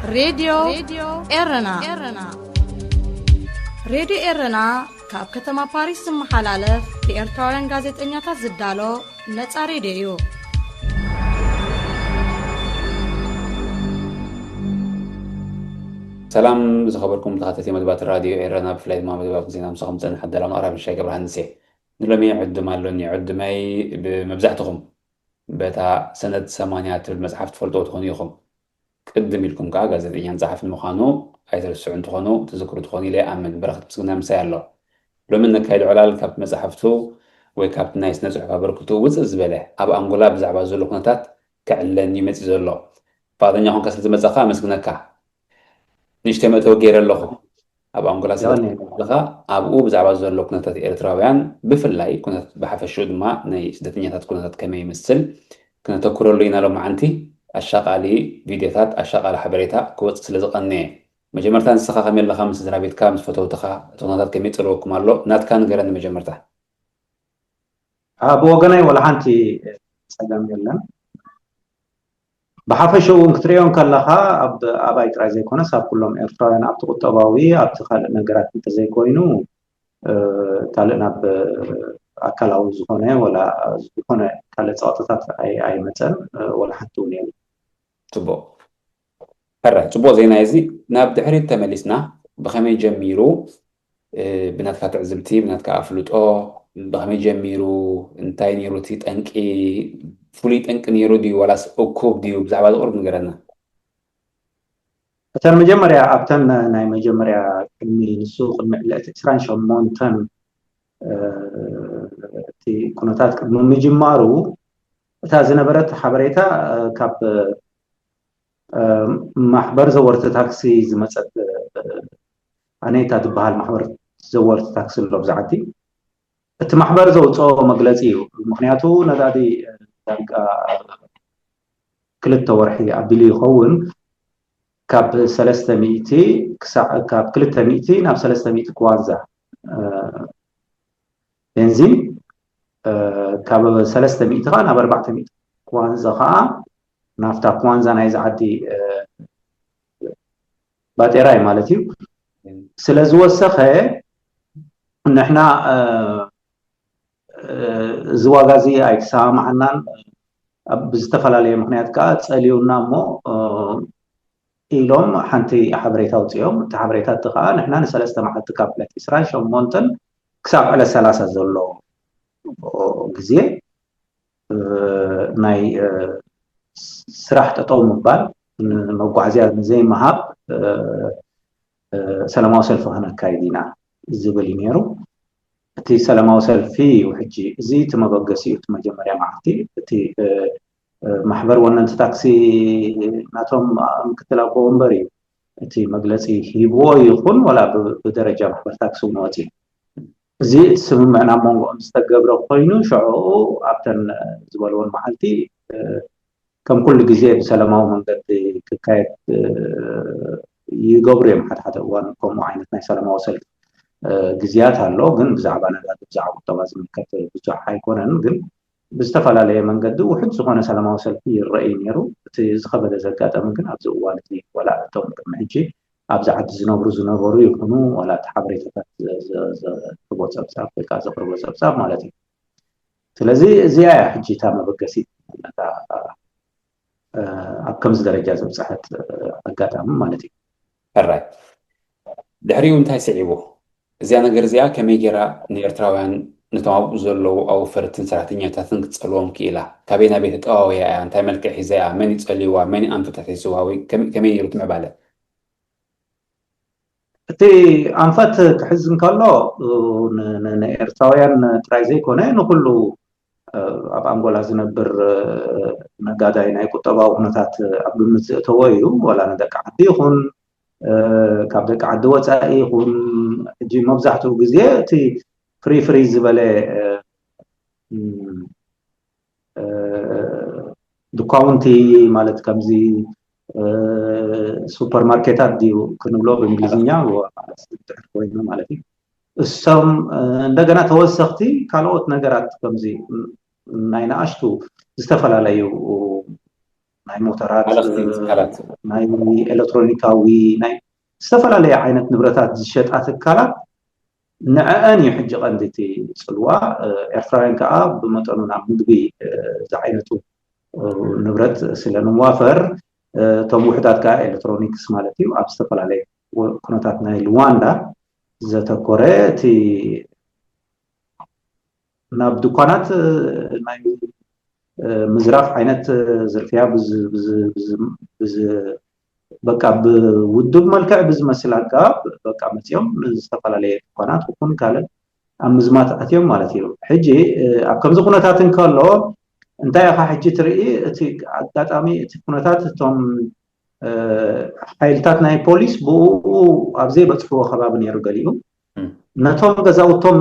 ሬድዮ ኤረና። ሬድዮ ኤረና ካብ ከተማ ፓሪስ ዝመሓላለፍ ብኤርትራውያን ጋዜጠኛታት ዝዳሎ ነጻ ሬድዮ እዩ። ሰላም ዝኸበርኩም ተኸታተልቲ መደባት ራድዮ ኤረና፣ ብፍላይ ድማ መደባት ዜና ምሳኹም ዝጸንሕ ኣዳላውን ኣቕራብን ሻይ ገብረሃንስ እየ። ንሎሚ ዕድም ኣሎኒ። ዕድመይ ብመብዛሕትኹም በታ ሰነድ ሰማንያ ትብል መጽሓፍ ትፈልጥዎ ትኾኑ ኢኹም። ቅድም ኢልኩም ከኣ ጋዜጠኛን ጸሓፍን ምዃኑ ኣይትርስዑ እንትኾኑ ትዝክሩ ትኾኑ ኢለ ይኣምን። በረኸት ምስግና ምሳይ ኣሎ። ሎሚ ነካይዶ ዕላል ካብቲ መጽሓፍቱ ወይ ካብቲ ናይ ስነ ጽሑፍ ኣበርክቱ ውጽእ ዝበለ ኣብ ኣንጎላ ብዛዕባ ዘሎ ኩነታት ከዕለኒ መጺ ዘሎ። ፍቓደኛ ኮንካ ስለ ዝመጻኻ ኣመስግነካ። ንእሽተይ መእተዊ ገይረ ኣለኹ። ኣብ ኣንጎላ ስለ ዘለኻ ኣብኡ ብዛዕባ ዘሎ ኩነታት ኤርትራውያን ብፍላይ ኩነታት ብሓፈሽኡ ድማ ናይ ስደተኛታት ኩነታት ከመይ ይመስል ክነተኩረሉ ኢና ሎማዓንቲ። ኣሻቓሊ ቪድዮታት ኣሻቓሊ ሓበሬታ ክወፅእ ስለ ዝቐነየ መጀመርታ ንስኻ ከመይ ኣለኻ ምስ ስድራ ቤትካ ምስ ፈተውትኻ እቲ ኩነታት ከመይ ይፅልወኩም ኣሎ ናትካ ንገረኒ መጀመርታ። ብወገነይ ወላ ሓንቲ ፀገም የለን። ብሓፈሽኡ እውን ክትሪኦ እንከለኻ ኣብ ኣባይ ጥራይ ዘይኮነስ ኣብ ኩሎም ኤርትራውያን ኣብቲ ቁጠባዊ ኣብቲ ካልእ ነገራት እንተዘይኮይኑ ካልእ ናብ ኣካላዊ ዝኾነ ወላ ዝኾነ ካልእ ፀቕጥታት ኣይመፀን ወላ ሓንቲ እውን የለን። ፅቡቕ ሕራይ ፅቡቕ ዜና እዚ ናብ ድሕሪት ተመሊስና ብኸመይ ጀሚሩ ብናትካ ትዕዝብቲ ብናትካ ኣፍልጦ ብኸመይ ጀሚሩ እንታይ ነይሩ እቲ ጠንቂ ፍሉይ ጠንቂ ነይሩ ድዩ ዋላስ እኩብ ድዩ ብዛዕባ ዝቕርብ ንገረና። እተን መጀመርያ ኣብተን ናይ መጀመርያ ቅድሚ ንሱ ቅድሚ ዕለት ዕስራን ሸሞንተን እቲ ኩነታት ቅድሚ ምጅማሩ እታ ዝነበረት ሓበሬታ ካብ ማሕበር ዘወርቲ ታክሲ ዝመፀት ኣነታ ትበሃል ማሕበር ዘወርቲ ታክሲ ኣሎ ብዛዓዲ እቲ ማሕበር ዘውፅኦ መግለፂ እዩ። ምክንያቱ ነዳዲ ዳርጋ ክልተ ወርሒ ኣቢሉ ይኸውን ካብ ሰለስተ ሚእቲ ክሳዕ ካብ ክልተ ሚእቲ ናብ ሰለስተ ሚእቲ ክዋንዛ ቤንዚን ካብ ሰለስተ ሚእቲ ከዓ ናብ ኣርባዕተ ሚእቲ ክዋንዛ ከዓ ናፍታ ክዋንዛ ናይዚ ዓዲ ባጤራይ ማለት እዩ ስለ ዝወሰኸ ንሕና እዚ ዋጋ እዚ ኣይተሰማማዓናን ብዝተፈላለየ ምክንያት ከዓ ፀልዩና እሞ ኢሎም ሓንቲ ሓበሬታ ኣውፅኦም። እቲ ሓበሬታ እቲ ከዓ ንሕና ንሰለስተ መዓልቲ ካብ ዕለት ዕስራን ሸሞንተን ክሳብ ዕለት ሰላሳ ዘሎ ግዜ ናይ ስራሕ ጠጠው ምባል ንመጓዓዝያ ንዘይምሃብ ሰላማዊ ሰልፊ ከነካይድ ኢና ዝብል እዩ ነይሩ። እቲ ሰላማዊ ሰልፊ እዩ ሕጂ እዚ እቲ መበገሲ እዩ። እቲ መጀመርያ መዓልቲ እቲ ማሕበር ወነንቲ ታክሲ ናቶም ምክትል ኣቦ ወንበር እዩ እቲ መግለፂ ሂብዎ ይኹን ዋላ ብደረጃ ማሕበር ታክሲ እውን ወፂ እዚ እቲ ስምምዕ ናብ መንጎኦም ዝተገብረ ኮይኑ ሽዑ ኣብተን ዝበልዎን መዓልቲ ከም ኩሉ ግዜ ብሰላማዊ መንገዲ ክካየድ ይገብሩ እዮም። ሓደ ሓደ እዋን ከምኡ ዓይነት ናይ ሰላማዊ ሰልፊ ግዜያት ኣሎ፣ ግን ብዛዕባ ነዳዲ ብዛዕባ ቁጠባ ዝምልከት ብዙሕ ኣይኮነን። ግን ብዝተፈላለየ መንገዲ ውሑድ ዝኾነ ሰላማዊ ሰልፊ ይረአ እዩ ነይሩ። እቲ ዝኸበደ ዘጋጠመ ግን ኣብዚ እዋን እዚ ዋላ እቶም ቅድሚ ሕጂ ኣብዚ ዓዲ ዝነብሩ ዝነበሩ ይኹኑ ዋላ እቲ ሓበሬታታት ዘቅርቦ ፀብፃብ ወይ ከዓ ዘቅርቦ ፀብፃብ ማለት እዩ። ስለዚ እዚኣ እያ ሕጂ እታ መበገሲት ነታ ኣብ ከምዚ ደረጃ ዘብፅሐት ኣጋጣሚ ማለት እዩ። ሕራይ ድሕሪኡ እንታይ ስዒቡ? እዚኣ ነገር እዚኣ ከመይ ገይራ ንኤርትራውያን ነቶም ኣብኡ ዘለዉ ኣውፈርትን ሰራሕተኛታትን ክትፀልዎም ክኢላ? ካበይ ናበይ ተጠዋወያ እያ? እንታይ መልክዕ ሒዛ እያ? መን ይፀልይዋ? መን እዩ ኣንፈት ኣትሒዝዋ? ወይ ከመይ ነይሩ እቲ ምዕባለ? እቲ ኣንፈት ክሕዝ እንከሎ ንኤርትራውያን ጥራይ ዘይኮነ ንኩሉ ኣብ ኣንጎላ ዝነብር ነጋዳይ ናይ ቁጠባዊ ኩነታት ኣብ ግምት ዘእተወ እዩ። ዋላ ንደቂ ዓዲ ይኹን ካብ ደቂ ዓዲ ወፃኢ ይኹን ሕጂ መብዛሕትኡ ግዜ እቲ ፍሪ ፍሪ ዝበለ ድኳውንቲ ማለት ከምዚ ሱፐር ማርኬታት ድዩ ክንብሎ ብእንግሊዝኛ ድሕር ኮይኑ ማለት እዩ። እሶም እንደገና ተወሰኽቲ ካልኦት ነገራት ከምዚ ናይ ንኣሽቱ ዝተፈላለዩ ናይ ሞተራት፣ ናይ ኤሌክትሮኒካዊ፣ ናይ ዝተፈላለየ ዓይነት ንብረታት ዝሸጣ ትካላት ንዐአን እዩ ሕጂ ቀንዲ እቲ ጽልዋ። ኤርትራውያን ከዓ ብመጠኑ ናብ ምግቢ ዝዓይነቱ ንብረት ስለ ንዋፈር፣ እቶም ውሕዳት ከዓ ኤሌክትሮኒክስ ማለት እዩ ኣብ ዝተፈላለየ ኩነታት ናይ ሉዋንዳ ዘተኮረ እቲ ናብ ድኳናት ናይ ምዝራፍ ዓይነት ዝርፍያ በቃ ብውዱብ መልክዕ ብዝመስል ኣገባብ በቃ መፂኦም ዝተፈላለየ ድኳናት ይኹን ካልእ ኣብ ምዝማት ኣትዮም ማለት እዩ። ሕጂ ኣብ ከምዚ ኩነታት እንከሎ እንታይ ኢኻ ሕጂ ትርኢ? እቲ ኣጋጣሚ እቲ ኩነታት እቶም ሓይልታት ናይ ፖሊስ ብኡ ኣብ ዘይበፅሕዎ ከባቢ ነይሩ ገሊኡ ነቶም ገዛውቶም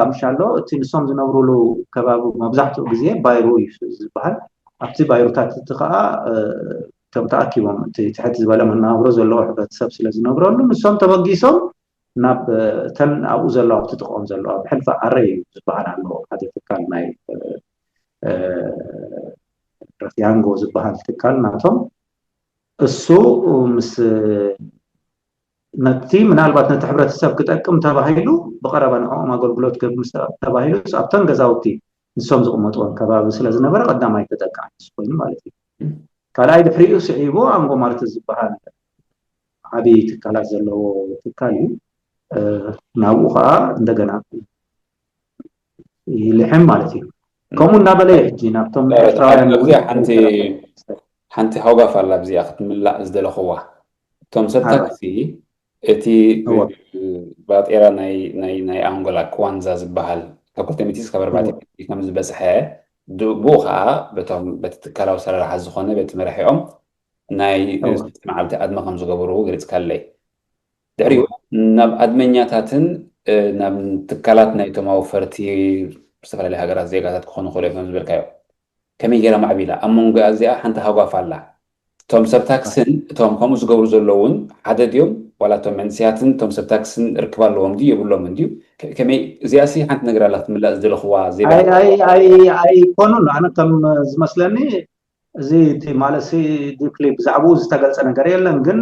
ምሻሎ እቲ ንሶም ዝነብሩሉ ከባቢ መብዛሕትኡ ግዜ ባይሩ እዩ ዝበሃል። ኣብቲ ባይሩታት እቲ ከዓ እቶም ተኣኪቦም እቲ ትሕት ዝበለ መናብሮ ዘለዎ ሕብረተሰብ ስለ ዝነብረሉ ንሶም ተበጊሶም ናብ እተን ኣብኡ ዘለዋ ኣብቲ ጥቕኦም ዘለዋ ብሕልፊ ዓረ እዩ ዝበሃል ኣለዎ ሓደ ትካል ናይ ረፊያንጎ ዝበሃል ትካል ናቶም እሱ ምስ ነቲ ምናልባት ነቲ ሕብረተሰብ ክጠቅም ተባሂሉ ብቐረባ ንዕኦም ኣገልግሎት ክህብ ምስ ተባሂሉ ኣብተን ገዛውቲ ንሶም ዝቕመጥዎን ከባቢ ስለ ዝነበረ ቀዳማይ ተጠቃሚ ንሱ ኮይኑ ማለት እዩ። ካልኣይ ድሕሪኡ ስዒቡ ኣንጎ ማርት ዝበሃል ዓብዪ ትካላት ዘለዎ ትካል እዩ። ናብኡ ከዓ እንደገና ይልሕም ማለት እዩ። ከምኡ እናበለ እዩ ሕጂ ናብቶም ኤርትራውያን እውን ሓንቲ ሓንቲ ሃውጋፍ ኣላ ኣብዚኣ ክትምላእ ዝደለኽዋ እቶም ሰብ ታክሲ እቲ ባጤራ ናይ ኣንጎላ ክዋንዛ ዝበሃል ካብ ክልተ ሚእቲ እስካብ ኣርባዕተ ሚእቲ ከም ዝበፅሐ ብኡ ከዓ በቶም በቲ ትካላዊ ሰራርሓ ዝኾነ በቲ መራሒኦም ናይ መዓልቲ ኣድመ ከም ዝገበሩ ገሊፅካለይ። ድሕሪኡ ናብ ኣድመኛታትን ናብ ትካላት ናይቶም ኣውፈርቲ ዝተፈላለዩ ሃገራት ዜጋታት ክኾኑ ክእሉ እዮም ዝበልካዮ ከመይ ገይራ ማዕቢላ ኣብ መንጎ እዚኣ ሓንቲ ሃጓፍ ኣላ። እቶም ሰብ ታክስን እቶም ከምኡ ዝገብሩ ዘለውን ሓደ ድዮም ዋላ እቶም መንስያትን እቶም ሰብ ታክስን ርክብ ኣለዎም ድዩ የብሎምን ድዩ? ከመይ እዚኣ ሲ ሓንቲ ነገር ኣላ ክትምላእ ዝደለኽዋ ዜጋ ኣይኮኑን። ኣነ ከም ዝመስለኒ እዚ እቲ ማለት ዲፕሊ ብዛዕባኡ ዝተገልጸ ነገር የለን፣ ግን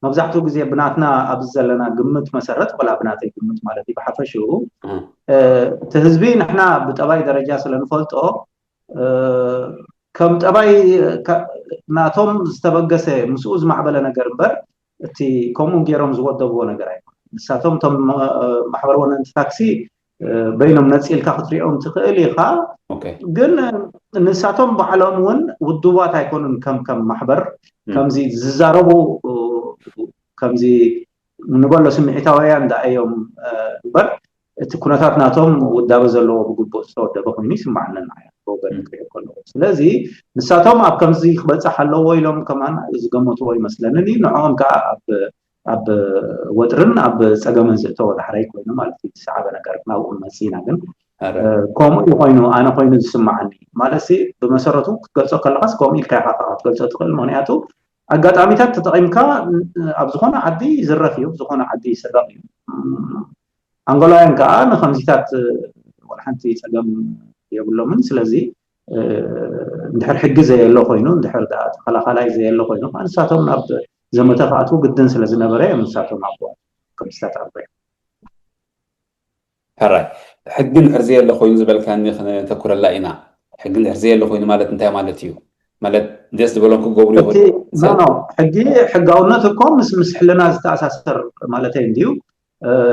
መብዛሕትኡ ግዜ ብናትና ኣብዚ ዘለና ግምት መሰረት ቆላ ብናተይ ግምት ማለት እዩ ብሓፈሽኡ እቲ ህዝቢ ንሕና ብጠባይ ደረጃ ስለ ንፈልጦ ከም ጠባይ ናቶም ዝተበገሰ ምስኡ ዝማዕበለ ነገር እምበር እቲ ከምኡ ገይሮም ዝወደብዎ ነገር ኣይኮነ። ንሳቶም እቶም ማሕበር ወነንቲ ታክሲ በይኖም ነፂልካ ክትሪኦም ትኽእል ኢኻ። ግን ንሳቶም ባዕሎም እውን ውዱባት ኣይኮኑን ከም ከም ማሕበር ከምዚ ዝዛረቡ ከምዚ ንበሎ ስምዒታውያን ደኣ እዮም እምበር እቲ ኩነታት ናቶም ውዳበ ዘለዎ ብግቡእ ዝተወደበ ኮይኑ ይስማዓኒ ንዓይ ብወገን ክሪኦ ከለኹ። ስለዚ ንሳቶም ኣብ ከምዚ ክበፅሕ ኣለዎ ኢሎም ከማን ዝገመትዎ ይመስለንን እዩ። ንዕኦም ከዓ ኣብ ኣብ ወጥርን ኣብ ፀገምን ዝእተወ ዳሕራይ ኮይኑ ማለት እዩ ዝሰዓበ ነገር ናብኡ መፂና ግን ከምኡ እዩ ኮይኑ ኣነ ኮይኑ ዝስማዓኒ ማለት ብመሰረቱ ክትገልፆ ከለካስ ከምኡ ኢልካ ኢካ ክትገልፆ ትኽእል ምክንያቱ ኣጋጣሚታት ተጠቂምካ ኣብ ዝኾነ ዓዲ ይዝረፍ እዩ ኣብ ዝኾነ ዓዲ ይስረቅ እዩ ኣንጎላውያን ከዓ ንከምዚታት ወላ ሓንቲ ፀገም የብሎምን ስለዚ እንድሕር ሕጊ ዘየሎ ኮይኑ እንድሕር ተኸላኻላይ ዘየሎ ኮይኑ ከዓ ንሳቶም ናብ ዘመተ ክኣትዉ ግድን ስለ ዝነበረ እዮም ንሳቶም ኣብዋ ከምዚታት ኣርበዮም ሕራይ ሕጊ እንድሕር ዘየሎ ኮይኑ ዝበልካኒ ክነተኩረላ ኢና ሕጊ እንድሕር ዘየሎ ኮይኑ ማለት እንታይ ማለት እዩ ማለት ደስ ዝበሎም ክገብሩ ይኽእሉ ሕጊ ሕጋውነት እኮ ምስ ምስ ሕልና ዝተኣሳሰር ማለት እንድዩ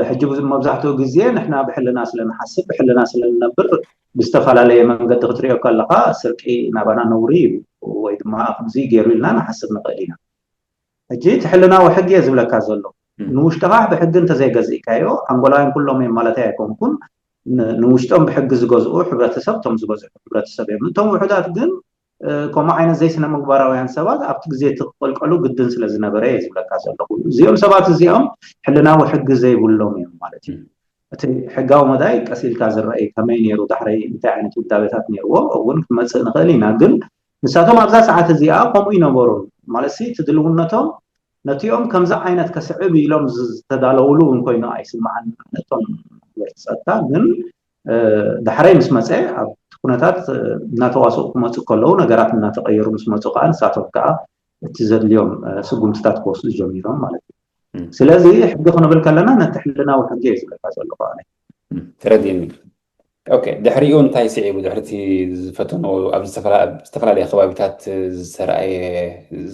ሕጂ መብዛሕትኡ ግዜ ንሕና ብሕልና ስለንሓስብ ብሕልና ስለንነብር ብዝተፈላለየ መንገዲ ክትሪኦ ከለካ ስርቂ ናባና ነውሪ እዩ ወይ ድማ ከምዚ ገይሩ ኢልና ንሓስብ ንኽእል ኢና ሕጂ እቲ ሕልናዊ ሕጊ እየ ዝብለካ ዘሎ ንውሽጥኻ ብሕጊ እንተዘይገዚእካዮ ኣንጎላውያን ኩሎም እዮም ማለት ኣይኮንኩን ንውሽጦም ብሕጊ ዝገዝኡ ሕብረተሰብ እቶም ዝበዝሑ ሕብረተሰብ እዮም እቶም ውሕዳት ግን ከምኡ ዓይነት ዘይስነ ምግባራውያን ሰባት ኣብቲ ግዜ እቲ ክቀልቀሉ ግድን ስለ ዝነበረ እየ ዝብለካ ዘለኹ እዚኦም ሰባት እዚኦም ሕልናዊ ሕጊ ዘይብሎም እዮም ማለት እዩ እቲ ሕጋዊ መዳይ ቀሲልካ ዝረአይ ከመይ ነይሩ ዳሕረይ እንታይ ዓይነት ውዳቤታት ነይርዎ እውን ክንመፅእ ንኽእል ኢና ግን ንሳቶም ኣብዛ ሰዓት እዚኣ ከምኡ ይነበሩ ማለት እቲ ድልውነቶም ነቲኦም ከምዚ ዓይነት ከስዕብ ኢሎም ዝተዳለውሉ እውን ኮይኑ ኣይስምዓን ነቶም ነበርቲ ፀጥታ ግን ዳሕረይ ምስ መፀ ኣብ ኩነታት እናተዋስኡ ክመፁ ከለዉ፣ ነገራት እናተቐየሩ ምስ መፁ ከዓ ንሳቶም ከዓ እቲ ዘድልዮም ስጉምትታት ክወስዱ ጀሚሮም ማለት እዩ። ስለዚ ሕጊ ክንብል ከለና ነቲ ሕልናዊ ሕጊ እየ ዝብለካ ዘለኹ ኣነ። ተረዲኒ። ኦኬ፣ ድሕሪኡ እንታይ ስዒቡ? ድሕርቲ ዝፈተኖ ኣብ ዝተፈላለየ ከባቢታት ዝተረኣየ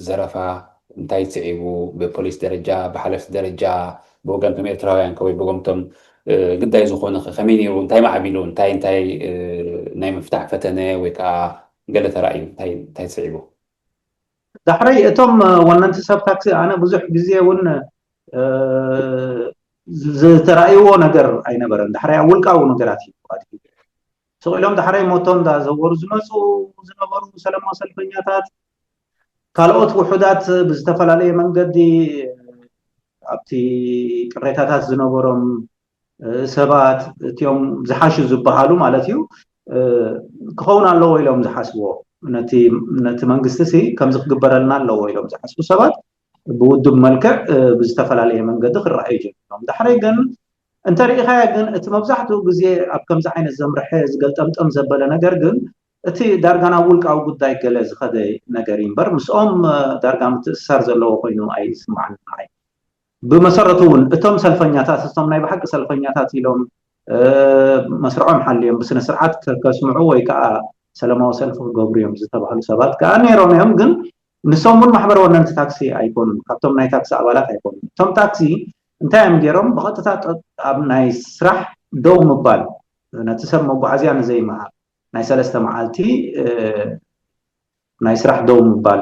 ዘረፋ እንታይ ስዒቡ? ብፖሊስ ደረጃ፣ ብሓለፍቲ ደረጃ፣ ብወገንቶም ኤርትራውያን ከ ወይ ብወገንቶም ግዳይ ዝኾነ ከ ከመይ ነይሩ? እንታይ ማዕቢሉ? እንታይ እንታይ ናይ ምፍታሕ ፈተነ ወይ ከዓ ገለ ተራእዩ? እንታይ እንታይ ስዒቡ? ዳሕረይ እቶም ወነንቲ ሰብ ታክሲ ኣነ ብዙሕ ግዜ እውን ዝተራእይዎ ነገር ኣይነበረን። ዳሕረይ ኣብ ውልቃዊ ነገራት እዩ ኣድሂቡ። ስቕ ኢሎም ዳሕረይ ሞቶ እንዳዘወሩ ዝመፁ ዝነበሩ ሰላማዊ ሰልፈኛታት፣ ካልኦት ውሑዳት ብዝተፈላለየ መንገዲ ኣብቲ ቅሬታታት ዝነበሮም ሰባት፣ እቲኦም ዝሓሹ ዝበሃሉ ማለት እዩ፣ ክኸውን ኣለዎ ኢሎም ዝሓስብዎ፣ ነቲ መንግስቲ ሲ ከምዚ ክግበረልና ኣለዎ ኢሎም ዝሓስቡ ሰባት ብውዱብ መልክዕ ብዝተፈላለየ መንገዲ ክረኣዩ ጀሚሮም። ዳሕረይ ግን እንተሪኢኻዮ ግን እቲ መብዛሕትኡ ግዜ ኣብ ከምዚ ዓይነት ዘምርሐ ዝገልጠምጠም ዘበለ ነገር ግን እቲ ዳርጋ ናብ ውልቃዊ ጉዳይ ገለ ዝኸደ ነገር እዩ እምበር ምስኦም ዳርጋ ምትእስሳር ዘለዎ ኮይኑ ኣይስማዓን ንዓይ። ብመሰረቱ እውን እቶም ሰልፈኛታት እቶም ናይ ብሓቂ ሰልፈኛታት ኢሎም መስርዖም ሓልዮም ብስነ ስርዓት ከስምዑ ወይ ከዓ ሰላማዊ ሰልፊ ክገብሩ እዮም ዝተባህሉ ሰባት ከዓ ነይሮም እዮም። ግን ንሶም እውን ማሕበር ወነንቲ ታክሲ ኣይኮኑን፣ ካብቶም ናይ ታክሲ ኣባላት ኣይኮኑን። እቶም ታክሲ እንታይ እዮም ገይሮም? ብቐጥታ ኣብ ናይ ስራሕ ደው ምባል፣ ነቲ ሰብ መጓዓዝያ ንዘይምሃብ ናይ ሰለስተ መዓልቲ ናይ ስራሕ ደው ምባል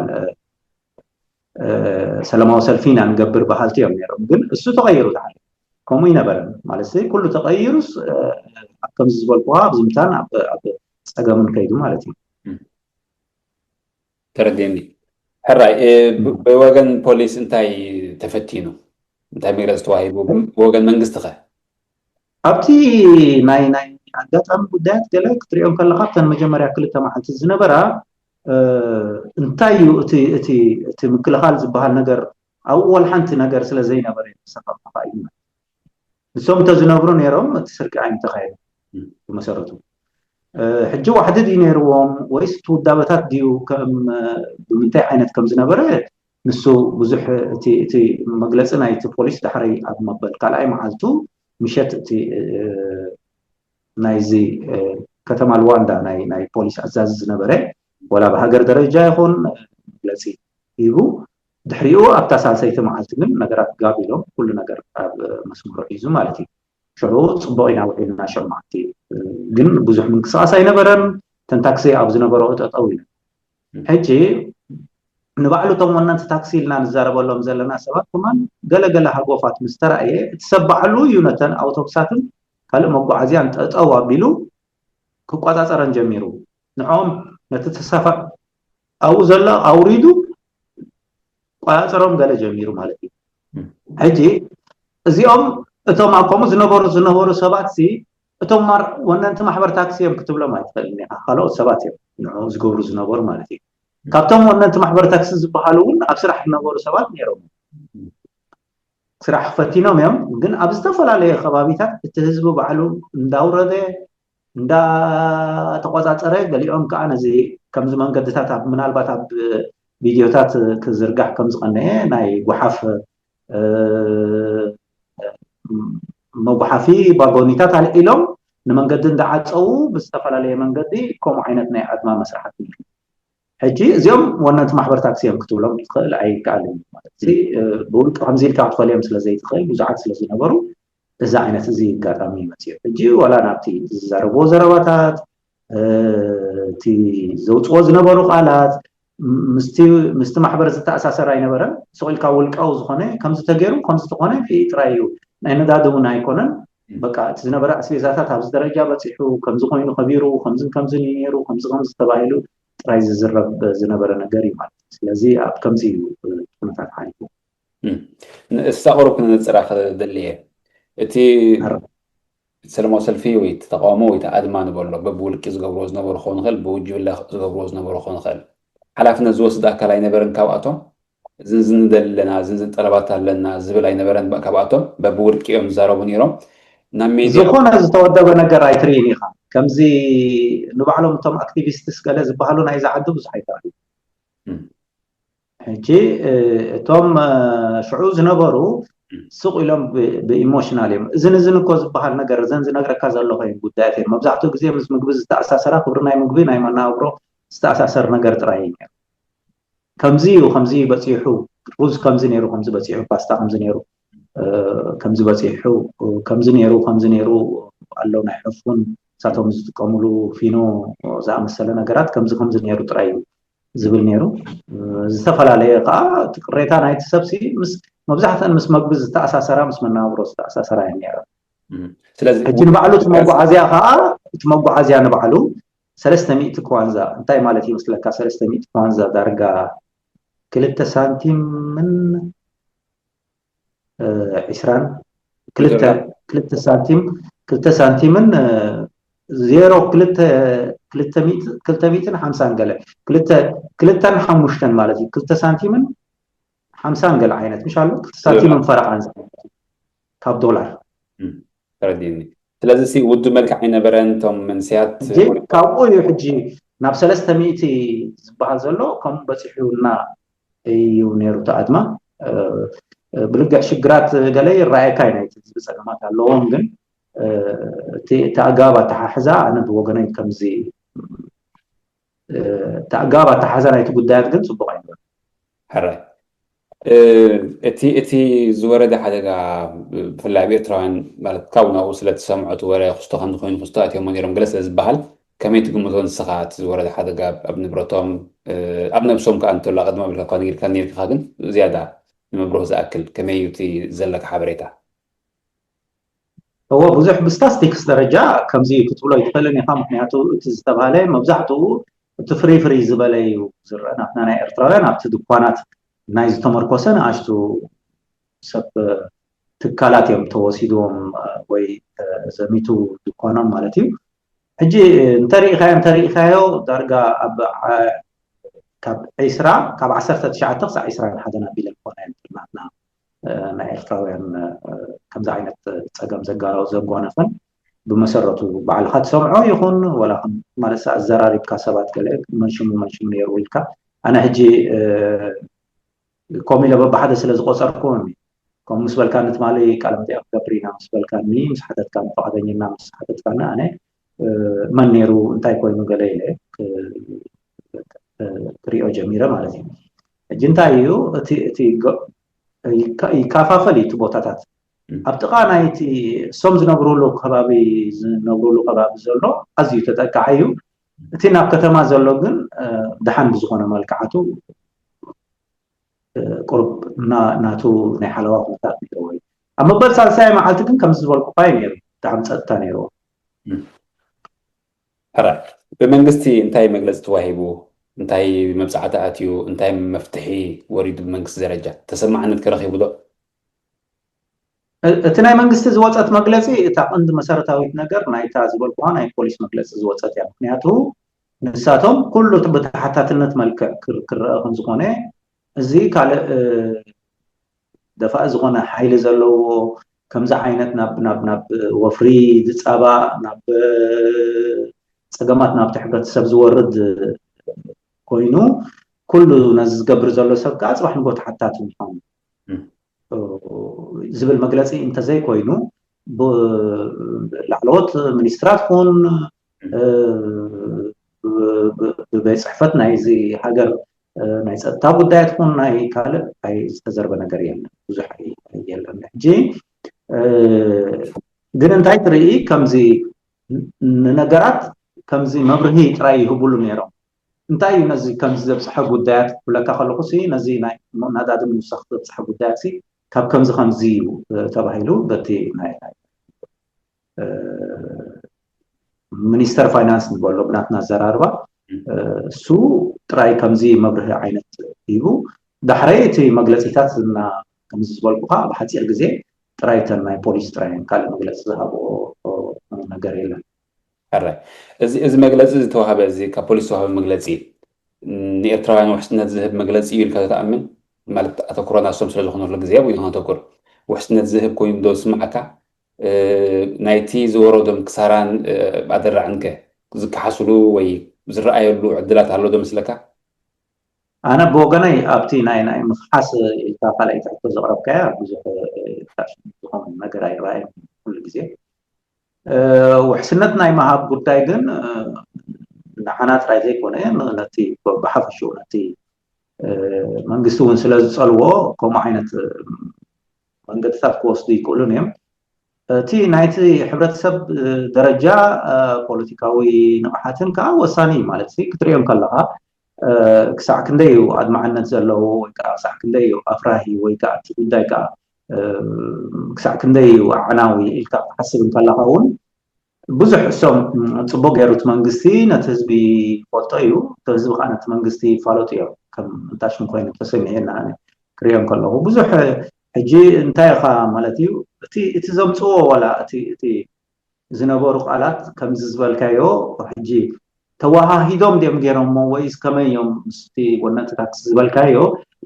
ሰላማዊ ሰልፊ ኢና ንገብር በሃልቲ እዮም ነይሮም። ግን እሱ ተቐይሩ ተዓለ ከምኡ ይነበረን ማለት ኩሉ ተቐይሩስ ኣብ ከምዚ ዝበልኩዋ ኣብ ዝምታን ኣብ ፀገምን ከይዱ ማለት እዩ። ተረዲኒ። ሕራይ ብወገን ፖሊስ እንታይ ተፈቲኑ? እንታይ መግለፂ ተዋሂቡ? ብወገን መንግስቲ ከ? ኣብቲ ናይ ናይ ኣጋጣሚ ጉዳያት ገለ ክትሪኦም ከለካ ኣብተን መጀመርያ ክልተ መዓልቲ ዝነበራ እንታይ እዩ እቲ ምክልኻል ዝበሃል ነገር ኣብኡ ወላ ሓንቲ ነገር ስለ ዘይነበረ እዩ ተሰፋ ተኻኢሉ። ንሶም እንተዝነብሩ ነይሮም እቲ ስርቂ ኣይምተኻየደ ብመሰረቱ። ሕጂ ዋሕዲ ድዩ ነይርዎም ወይስ እቲ ውዳበታት ድዩ ከም ብምንታይ ዓይነት ከም ዝነበረ ንሱ ብዙሕ እቲ እቲ መግለፂ ናይቲ ፖሊስ ዳሕረይ ኣብ መበል ካልኣይ መዓልቱ ምሸት እቲ ናይዚ ከተማ ሉዋንዳ ናይ ናይ ፖሊስ ኣዛዚ ዝነበረ ወላ ብሃገር ደረጃ ይኹን መግለፂ ሂቡ። ድሕሪኡ ኣብታ ሳልሰይቲ መዓልቲ ግን ነገራት ጋብ ኢሎም ኩሉ ነገር ኣብ መስመሩ ሒዙ ማለት እዩ። ሽዑ ፅቡቕ ኢና ውዒልና ሽዑ መዓልቲ ግን ብዙሕ ምንቅስቃስ ኣይነበረን። ተን ታክሲ ኣብ ዝነበረኦ ጠጠው ኢለን። ሕጂ ንባዕሉ እቶም ወነንቲ ታክሲ ኢልና ንዛረበሎም ዘለና ሰባት ከማን ገለገለ ሃጎፋት ምስ ተራእየ እቲ ሰብ ባዕሉ እዩ ነተን ኣውቶቡሳትን ካልእ መጓዓዝያን ጠጠው ኣቢሉ ክቆፃፀረን ጀሚሩ። ንዕኦም ነቲ ተሳፋ ኣብኡ ዘሎ ኣውሪዱ ቆፃፀሮም ገለ ጀሚሩ ማለት እዩ። ሕጂ እዚኦም እቶም ኣብ ከምኡ ዝነበሩ ዝነበሩ ሰባት ሲ እቶም ወነንቲ ማሕበር ታክሲ እዮም ክትብሎም ኣይትኽእልን ኢኻ። ካልኦት ሰባት እዮም ንዕኡ ዝገብሩ ዝነበሩ ማለት እዩ። ካብቶም ወነንቲ ማሕበር ታክሲ ዝበሃሉ እውን ኣብ ስራሕ ዝነበሩ ሰባት ነይሮም። ስራሕ ፈቲኖም እዮም፣ ግን ኣብ ዝተፈላለየ ከባቢታት እቲ ህዝቢ ባዕሉ እንዳውረደ እንዳተቆፃፀረ፣ ገሊኦም ከዓ ነዚ ከምዚ መንገድታት ኣብ ምናልባት ኣብ ቪድዮታት ክዝርጋሕ ከም ዝቐነየ ናይ ጓሓፍ መጉሓፊ ባጎኒታት ኣልዒሎም ንመንገዲ እንዳዓፀዉ ብዝተፈላለየ መንገዲ ከምኡ ዓይነት ናይ ኣድማ መስራሓት ነይሩ። ሕጂ እዚኦም ወነንቲ ማሕበር ታክሲ እዮም ክትብሎም ትኽእል ኣይከኣልን ማለት ብውልቂ ከምዚ ኢልካ ክትፈልዮም ስለ ዘይትኽእል ብዙሓት ስለ ዝነበሩ እዚ ዓይነት እዚ ኣጋጣሚ ይመፅዮ። ሕጂ ዋላ ናብቲ ዝዛረብዎ ዘረባታት እቲ ዘውፅዎ ዝነበሩ ቃላት ምስቲ ማሕበር ዝተኣሳሰር ኣይነበረን። ስቕ ኢልካ ውልቃዊ ዝኾነ ከምዚ ተገይሩ ከምዚ ተኾነ ጥራይ እዩ። ናይ ነዳዲ እውን ኣይኮነን። በቃ እቲ ዝነበረ ኣስቤዛታት ኣብዚ ደረጃ በፂሑ ከምዚ ኮይኑ ከቢሩ ከምዝን ከምዝን እዩ ነይሩ ከምዚ ከምዚ ተባሂሉ ጥራይ ዝዝረብ ዝነበረ ነገር እዩ ማለት እዩ። ስለዚ ኣብ ከምዚ እዩ ኩነታት ሓሊፉ። ንእሳ ቁሩብ ክነነፅራ ክደሊ እየ። እቲ ሰለማዊ ሰልፊ ወይ እቲ ተቃውሞ ወይ እቲ ኣድማ ንበሎ በብውልቂ ዝገብርዎ ዝነበሩ ክኸውን ይኽእል፣ ብውጅብለ ዝገብርዎ ዝነበሩ ክኸውን ይኽእል። ሓላፍነት ዝወስድ ኣካል ኣይነበረን ካብኣቶም? እዚ እዚ ንደሊ ኣለና፣ እዚ እዚ ጠለባት ኣለና ዝብል ኣይነበረን ካብኣቶም? በብውልቂ እዮም ዝዛረቡ ነይሮም። ናብ ሜድያ ዝኾነ ዝተወደበ ነገር ኣይትርእይን ኢኻ። ከምዚ ንባዕሎም እቶም ኣክቲቪስትስ ገለ ዝበሃሉ ናይዛ ዓዲ ብዙሕ ኣይተራእዩ። ሕጂ እቶም ሽዑ ዝነበሩ ስቕ ኢሎም ብኢሞሽናል እዮም። እዝን እዝን እኮ ዝበሃል ነገር እዘን ዝነግረካ ዘለኹ ጉዳያት እዮም። መብዛሕትኡ ግዜ ምስ ምግቢ ዝተኣሳሰራ፣ ክብሪ ናይ ምግቢ፣ ናይ መናብሮ ዝተኣሳሰር ነገር ጥራይ እዩ። ከምዚ እዩ፣ ከምዚ በፂሑ፣ ሩዝ ከምዚ ነይሩ፣ ከምዚ በፂሑ፣ ፓስታ ከምዚ ነይሩ፣ ከምዚ በፂሑ፣ ከምዚ ነይሩ፣ ከምዚ ነይሩ ኣሎ። ናይ ዕፉን እሳቶም ዝጥቀምሉ ፊኖ ዝኣመሰለ ነገራት ከምዚ ከምዚ ነይሩ ጥራይ እዩ ዝብል ነይሩ። ዝተፈላለየ ከዓ እቲ ቅሬታ ናይቲ ሰብሲ ምስ መብዛሕተን ምስ መግቢ ዝተኣሳሰራ፣ ምስ መነባብሮ ዝተኣሳሰራ እየን ነይረን። ስለዚ ሕጂ ንባዕሉ እቲ መጓዓዝያ ከዓ፣ እቲ መጓዓዝያ ንባዕሉ ሰለስተ ሚእቲ ክዋንዛ እንታይ ማለት ይመስለካ? ሰለስተ ሚእቲ ክዋንዛ ዳርጋ ክልተ ሳንቲምን ዒስራን ክልተ ክልተ ሳንቲም ክልተ ሳንቲምን ዜሮ ክልተ ክልተ ሚእትን ሓምሳን ገለ ክልተ ክልተን ሓሙሽተን ማለት እዩ። ክልተ ሳንቲምን ሓምሳን ገለ ዓይነት ምሽ ኣሎ ክልተ ሳንቲምን ፈረቓን ካብ ዶላር ተረዲኒ። ስለዚ ሲ ውዱ መልክዕ ኣይነበረን። እቶም መንስያት ካብኡ እዩ ሕጂ ናብ ሰለስተ ሚእቲ ዝበሃል ዘሎ ከምኡ በፂሑና እዩ ነይሩ። እቲ ኣድማ ብልግዕ ሽግራት ገለ ይረኣየካ እዩ። ናይቲ ህዝቢ ፀገማት ኣለዎም፣ ግን እቲ ኣገባብ ኣተሓሕዛ ኣነ ብወገነይ ከምዚ እቲ ኣገባብ ኣተሓሕዛ ናይቲ ጉዳያት ግን ፅቡቕ ኣይነበረን። ሕራይ እቲ እቲ ዝወረደ ሓደጋ ብፍላይ ኣብ ኤርትራውያን ማለት ካብ ናብኡ ስለ ትሰምዖ እቲ ወረ ክስቶ ከምዚ ኮይኑ ክስቶ ኣትዮሞ ነይሮም ገለ ስለ ዝበሃል ከመይ ትግምቶ ንስኻ እቲ ዝወረደ ሓደጋ ኣብ ንብረቶም ኣብ ነብሶም ከዓ እንተሎ ኣቐድማ ብልካ እኳ ነጊርካ ነርካ ግን ዝያዳ ንምብርህ ዝኣክል ከመይ እዩ እቲ ዘለካ ሓበሬታ? እዎ ብዙሕ ብስታስቲክስ ደረጃ ከምዚ ክትብሎ ይትኽእልን ኢኻ። ምክንያቱ እቲ ዝተባሃለ መብዛሕትኡ እቲ ፍሪ ፍሪ ዝበለ እዩ ዝረአ። ናትና ናይ ኤርትራውያን ኣብቲ ድኳናት ናይ ዝተመርኮሰ ንኣሽቱ ሰብ ትካላት እዮም ተወሲድዎም ወይ ዘሚቱ ድኳኖም ማለት እዩ። ሕጂ እንተሪኢኻዮ እንተሪኢኻዮ ዳርጋ ኣብ ካብ ዒስራ ካብ ዓሰርተ ትሽዓተ ክሳብ ዒስራን ሓደን ኣቢለን ክኾና እየን ናትና ናይ ኤርትራውያን ከምዚ ዓይነት ፀገም ዘጋረው ዘጓነፈን ብመሰረቱ ባዕልካ ትሰምዖ ይኹን ወላ ማለት ኣዘራሪብካ ሰባት ገለ መንሽሙ መንሽሙ ነይሩ ኢልካ ኣነ ሕጂ ከምኡ ኢለ በብሓደ ስለ ዝቆፀርኩ ከምኡ ምስ በልካኒ ትማሊ ቃለ መጠይቕ ክገብር ኢና ምስ በልካኒ ምስ ሓተትካኒ ፈቃደኝና ምስ ሓተትካኒ ኣነ መን ነይሩ እንታይ ኮይኑ ገለ ኢለ ክሪኦ ጀሚረ ማለት እዩ። ሕጂ እንታይ እዩ እቲ ይከፋፈል እዩ እቲ ቦታታት ኣብ ጥቓ ናይቲ እሶም ዝነብሩሉ ከባቢ ዝነብሩሉ ከባቢ ዘሎ ኣዝዩ ተጠቃዒ እዩ። እቲ ናብ ከተማ ዘሎ ግን ደሓን ብዝኾነ መልክዓቱ ቁሩብ ናቱ ናይ ሓለዋ ኩነታት ኣለዎ እዩ። ኣብ መበል ሳልሳይ መዓልቲ ግን ከምዚ ዝበልኩካ እዩ ነይሩ። ብጣዕሚ ፀጥታ ነይርዎ። ሕራይ ብመንግስቲ እንታይ መግለፂ ተዋሂቡ? እንታይ መብፃዕቲ ኣትዩ? እንታይ መፍትሒ ወሪዱ ብመንግስቲ ደረጃ ተሰማዕነት ከረኺቡ ዶ? እቲ ናይ መንግስቲ ዝወፀት መግለፂ እታ ቀንዲ መሰረታዊት ነገር ናይታ ዝበልኩዋ ናይ ፖሊስ መግለፂ ዝወፀት እያ። ምክንያቱ ንሳቶም ኩሉ ብተሓታትነት መልክዕ ክረአ ከምዝኾነ እዚ ካልእ ደፋኢ ዝኾነ ሓይሊ ዘለዎ ከምዚ ዓይነት ናብ ናብ ናብ ወፍሪ ዝፃባእ ናብ ፀገማት ናብቲ ሕብረተሰብ ዝወርድ ኮይኑ ኩሉ ነዚ ዝገብር ዘሎ ሰብ ከዓ ፅባሕ ንጎ ተሓታቲ ምዃኑ ዝብል መግለፂ እንተዘይኮይኑ ላዕለዎት ሚኒስትራት ኹን ብቤት ፅሕፈት ናይዚ ሃገር ናይ ፀጥታ ጉዳያት ኹን ናይ ካልእ ዝተዘርበ ነገር የለን ብዙሕ የለን ሕጂ ግን እንታይ ትርኢ ከምዚ ንነገራት ከምዚ መብርሂ ጥራይ ይህብሉ ነይሮም እንታይ እዩ ነዚ ከምዚ ዘብፅሐ ጉዳያት ክብለካ ከለኩ ሲ ነዚ ናይ ነዳዲ ምውሳኽ ዘብፅሐ ጉዳያት ሲ ካብ ከምዚ ከምዚ እዩ ተባሂሉ በቲ ናይ ሚኒስተር ፋይናንስ ንበሎ ብናትና ኣዘራርባ እሱ ጥራይ ከምዚ መብርሂ ዓይነት ሂቡ ዳሕረይ እቲ መግለፂታት እና ከምዚ ዝበልኩካ ኣብ ሓፂር ግዜ ጥራይ ተን ናይ ፖሊስ ጥራይ ካልእ መግለፂ ዝሃብኦ ነገር የለን። ሕራይ እዚ እዚ መግለፂ ዝተዋሃበ እዚ ካብ ፖሊስ ዝተዋሃበ መግለፂ ንኤርትራውያን ውሕስነት ዝህብ መግለፂ እዩ ኢልካ ተኣምን ማለት ኣተኩሮ ናሶም ስለ ዝኾነ ኩሉ ግዜ ኣብኡ ኢና ነተኩር ውሕስነት ዝህብ ኮይኑ ዶ ዝስምዓካ ናይቲ ዝወረዶም ክሳራን ኣደራዕንከ ዝከሓስሉ ወይ ዝረኣየሉ ዕድላት ኣሎ ዶ መስለካ? ኣነ ብወገነይ ኣብቲ ናይ ናይ ምክሓስ ኢልካ ካልኣይ ትሕቶ ዘቕረብካያ ብዙሕ ዝኸውን ነገር ኣይረኣየን ኩሉ ግዜ። ውሕስነት ናይ ምሃብ ጉዳይ ግን ንዓና ጥራይ ዘይኮነ ነቲ ብሓፈሽኡ ነቲ መንግስቲ እውን ስለ ዝፀልዎ ከምኡ ዓይነት መንገድታት ክወስዱ ይክእሉን እዮም። እቲ ናይቲ ሕብረተሰብ ደረጃ ፖለቲካዊ ንቕሓትን ከዓ ወሳኒ እዩ ማለት ክትሪኦ ከለካ ክሳዕ ክንደይ እዩ ኣድማዕነት ዘለዎ ወይ ከዓ ክሳዕ ክንደይ እዩ ኣፍራሂ ወይ ከዓ እቲ ጉዳይ ከዓ ክሳዕ ክንደይ እዩ ኣዕናዊ ኢልካ ክትሓስብ እንከለካ እውን ብዙሕ እሶም ፅቡቅ ገይሩ እቲ መንግስቲ ነቲ ህዝቢ ይፈልጦ እዩ። እቲ ህዝቢ ከዓ ነቲ መንግስቲ ይፋለጡ እዮም። ከም እንታሽም ኮይኑ ተሰሚዕና ኣነ ክሪኦም ከለኹ ብዙሕ ሕጂ እንታይ ኢኻ ማለት እዩ እቲ እቲ ዘምፅዎ ዋላ እቲ እቲ ዝነበሩ ቃላት ከምዚ ዝበልካዮ ሕጂ ተዋሃሂዶም ድዮም ገይሮሞ ወይስ ከመይ እዮም ምስቲ ወነንቲ ታክሲ ዝበልካዮ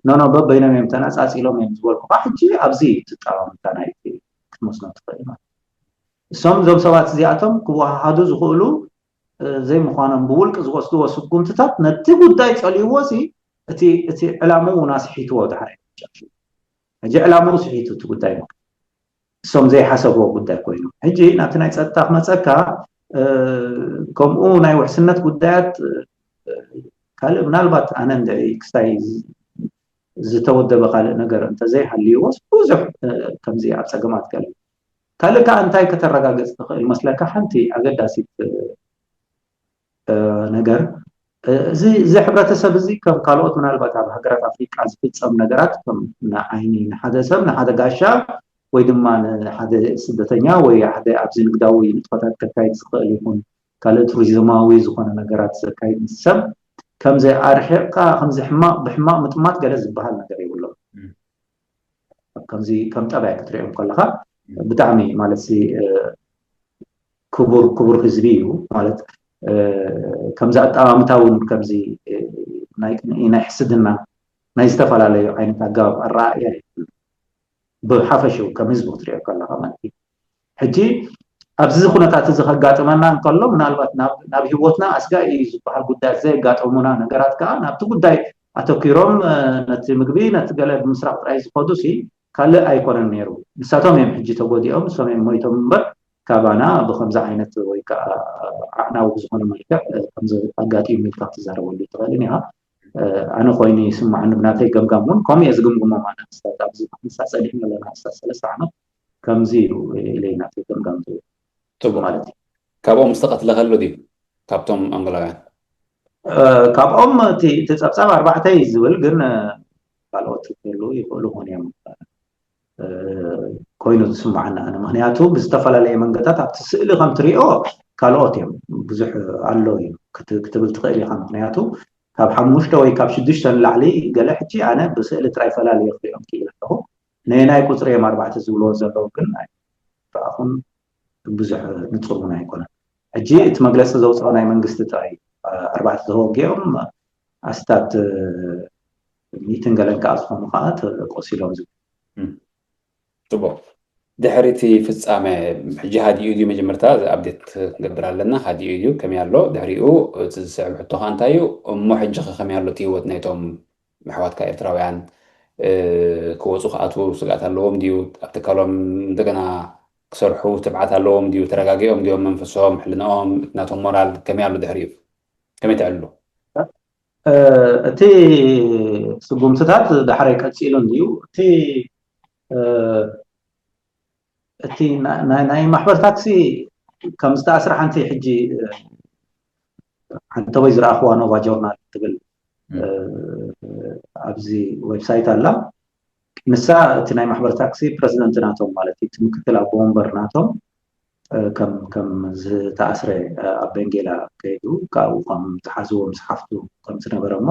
ኖኖ በበይኖም እዮም ተነፃፂሎም እዮም ዝበልኩካ ሕጂ ኣብዚ ትጠቐምታ ናይ ክትመስሎ ትኽእል ማለት እሶም እዞም ሰባት እዚኣቶም ክወሃሃዱ ዝኽእሉ ዘይምዃኖም ብውልቂ ዝወስድዎ ስጉምትታት ነቲ ጉዳይ ፀልይዎ ሲ እቲ እቲ ዕላምኡ እውን ኣስሒትዎ ድሓር ሕጂ ዕላምኡ ስሒቱ እቲ ጉዳይ ማለት እሶም ዘይሓሰብዎ ጉዳይ ኮይኑ ሕጂ ናብቲ ናይ ፀጥታ ክመፀካ ከምኡ ናይ ውሕስነት ጉዳያት ካልእ ምናልባት ኣነ እንድዒ ክስታይ ዝተወደበ ካልእ ነገር እንተዘይሃልይዎስ ብዙሕ ከምዚ ኣብ ፀገማት ገለ ካልእ ከዓ እንታይ ከተረጋገፅ ትኽእል መስለካ ሓንቲ ኣገዳሲት ነገር እዚ እዚ ሕብረተሰብ እዚ ከም ካልኦት ምናልባት ኣብ ሃገራት ኣፍሪቃ ዝፍፀም ነገራት ከም ንዓይኒ ንሓደ ሰብ ንሓደ ጋሻ ወይ ድማ ንሓደ ስደተኛ ወይ ሓደ ኣብዚ ንግዳዊ ንጥፈታት ከካይድ ዝኽእል ይኹን ካልእ ቱሪዝማዊ ዝኾነ ነገራት ዘካይድ ሰብ ከምዚ ኣርሒቕካ ከምዚ ሕማቕ ብሕማቕ ምጥማት ገለ ዝበሃል ነገር የብሎም። ከምዚ ከም ጠባይ ክትሪኦም ከለካ ብጣዕሚ ማለት ክቡር ክቡር ህዝቢ እዩ ማለት ከምዚ ኣጠማምታ እውን ከምዚ ናይ ናይ ሕስድና ናይ ዝተፈላለዩ ዓይነት ኣገባብ ኣረኣእያ ብሓፈሽኡ ከም ህዝቢ ክትሪኦ ከለካ ማለት እዩ ሕጂ ኣብዚ ኩነታት እዚ ከጋጥመና እንከሎ ምናልባት ናብ ሂወትና ኣስጋኢ እዩ ዝበሃል ጉዳያት ዘየጋጠሙና ነገራት ከዓ ናብቲ ጉዳይ ኣተኪሮም ነቲ ምግቢ ነቲ ገለ ብምስራቅ ጥራይ ዝኸዱ ሲ ካልእ ኣይኮነን ነይሩ። ንሳቶም እዮም ሕጂ ተጎዲኦም፣ ንሶም እዮም ሞይቶም እምበር ካባና ብከምዚ ዓይነት ወይ ከዓ ኣዕናዊ ብዝኾነ መልክዕ ከምዚ ኣጋጢሙ ኢልካ ክትዛረበሉ ይትኽእልን ኢኻ። ኣነ ኮይኑ ይስማዓኒ ብናተይ ገምጋም እውን ከምኡ እየ ዝግምግሞም ኣነ ክስታት ኣብዚ ምሳ ፀኒሕና ኣለና ክስታት ሰለስተ ዓመት ከምዚ እዩ ኢለ ናተይ ገምጋም ዝብል ጽቡቅ ማለት እዩ። ካብኦም ዝተቐትለ ከሎ ድዩ ካብቶም ኣንጎላውያን? ካብኦም እቲ እቲ ጸብጻብ ኣርባዕተ እዩ ዝብል ግን ካልኦት ክህሉ ይኽእሉ ኾን እዮም ኮይኑ ዝስምዓኒ ኣነ ምክንያቱ ብዝተፈላለየ መንገድታት ኣብቲ ስእሊ ከም ትሪኦ ካልኦት እዮም ብዙሕ ኣሎ እዩ ክትብል ትኽእል ኢኻ ምክንያቱ ካብ ሓሙሽተ ወይ ካብ ሽዱሽተ ንላዕሊ ገለ ሕጂ ኣነ ብስእሊ ጥራይ ፈላልየ ክሪኦም ክኢል ኣለኹ ነየናይ ቁፅሪ እዮም ኣርባዕተ ዝብልዎ ዘለዉ ግን ኣይረኣኹን ብዙሕ ንፁር እውን ኣይኮነን ሕጂ እቲ መግለፂ ዘውፅኦ ናይ መንግስቲ ጥራይ ኣርባዕተ ተወጊኦም ኣስታት ሚእትን ገለን ከዓ ዝኾኑ ከዓ ተቆሲሎም ዝብል ፅቡቅ ድሕሪ እቲ ፍፃመ ሕጂ ሃዲኡ ድዩ መጀመርታ ኣብዴት ክንገብር ኣለና ሃዲኡ ድዩ ከመይ ኣሎ ድሕሪኡ እቲ ዝስዕብ ሕቶ ከዓ እንታይ እዩ እሞ ሕጂ ከ ከመይ ኣሎ እቲ ህይወት ናይቶም ኣሕዋትካ ኤርትራውያን ክወፁ ክኣትዉ ስግኣት ኣለዎም ድዩ ኣብ ትካሎም እንደገና ክሰርሑ ትብዓት ኣለዎም ድዩ ተረጋጊኦም ድዮም መንፈሶም ሕልንኦም ናቶም ሞራል ከመይ ኣሎ ድሕሪኡ ከመይ ትዕልሉ እቲ ስጉምትታት ዳሕራይ ቀፂሉ እንድዩ እቲ እቲ ናይ ማሕበር ታክሲ ከም ዝተኣስረ ሓንቲ ሕጂ ሓንተወይ ዝረኣኽዋ ኖቫ ጆርናል ትብል ኣብዚ ዌብሳይት ኣላ ንሳ እቲ ናይ ማሕበር ታክሲ ፕረዚደንት ናቶም ማለት እዩ እቲ ምክትል ኣቦ ወንበር ናቶም ከም ከም ዝተኣስረ ኣብ ቤንጌላ ከይዱ ካብኡ ከም ዝሓዝዎ ምስ ሓፍቱ ከም ዝነበረ እሞ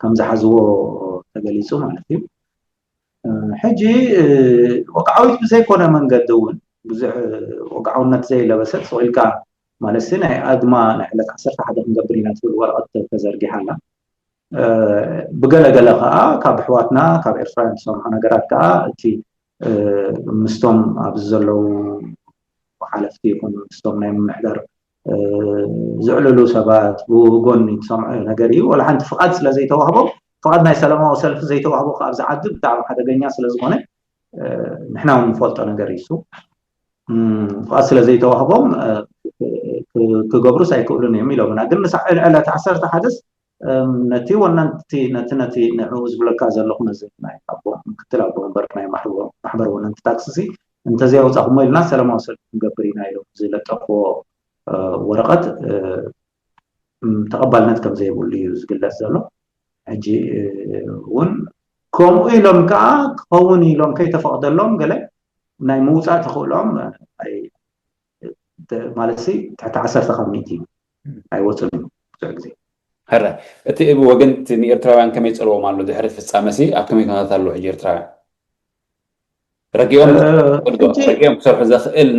ከም ዝሓዝዎ ተገሊፁ ማለት እዩ ሕጂ ወግዓዊት ብዘይኮነ መንገዲ እውን ብዙሕ ወግዓውነት ዘይለበሰት ስቕ ኢልካ ማለት ናይ ኣድማ ናይ ዕለት ዓሰርተ ሓደ ክንገብር ኢና ትብል ወረቐት ተዘርጊሓ ኣላ ብገለገለ ከዓ ካብ ኣሕዋትና ካብ ኤርትራውያን ዝሰምዖ ነገራት ከዓ እቲ ምስቶም ኣብዚ ዘለዉ ሓለፍቲ ይኹኑ ምስቶም ናይ ምምሕዳር ዝዕልሉ ሰባት ብጎኒ ትሰምዖ ነገር እዩ። ወላ ሓንቲ ፍቓድ ስለ ዘይተዋህቦም፣ ፍቓድ ናይ ሰላማዊ ሰልፊ ዘይተዋህቦ ከኣ ኣብዚ ዓዲ ብጣዕሚ ሓደገኛ ስለ ዝኾነ ንሕና እውን ንፈልጦ ነገር እዩ። ፍቓድ ስለ ዘይተዋህቦም ክገብሩስ ኣይክእሉን እዮም ኢሎምና። ግን ንሳ ዕለት ዓሰርተ ሓደስ ነቲ ወነንቲ ነቲ ነቲ ንዕኡ ዝብለካ ዘለኹ ነዚ ናይ ኣቦ ምክትል ኣቦ ወንበር ናይ ማሕበር ወነንቲ ታክሲ እንተዘይኣውፃኹሞ ኢልና ሰላማዊ ሰልፊ ክንገብር ኢና ኢሎም ዝለጠፍዎ ወረቐት ተቐባልነት ከም ዘይብሉ እዩ ዝግለፅ ዘሎ። ሕጂ እውን ከምኡ ኢሎም ከዓ ክኸውን ኢሎም ከይተፈቕደሎም ገለ ናይ ምውፃእ ተኽእሎም ማለት ትሕቲ ዓሰርተ ካብ ሚእቲ ኣይወፅን እዩ ብዙሕ ግዜ። ሕረ እቲ ወገን ንኤርትራውያን ከመይ ፀልዎም ኣሎ ድሕሪ ፍፃመ ሲ ኣብ ከመይ ኩነታት ኣለዉ ሕጂ ኤርትራውያን? ረጊኦም ረጊኦም ክሰርሑ ዘኽእል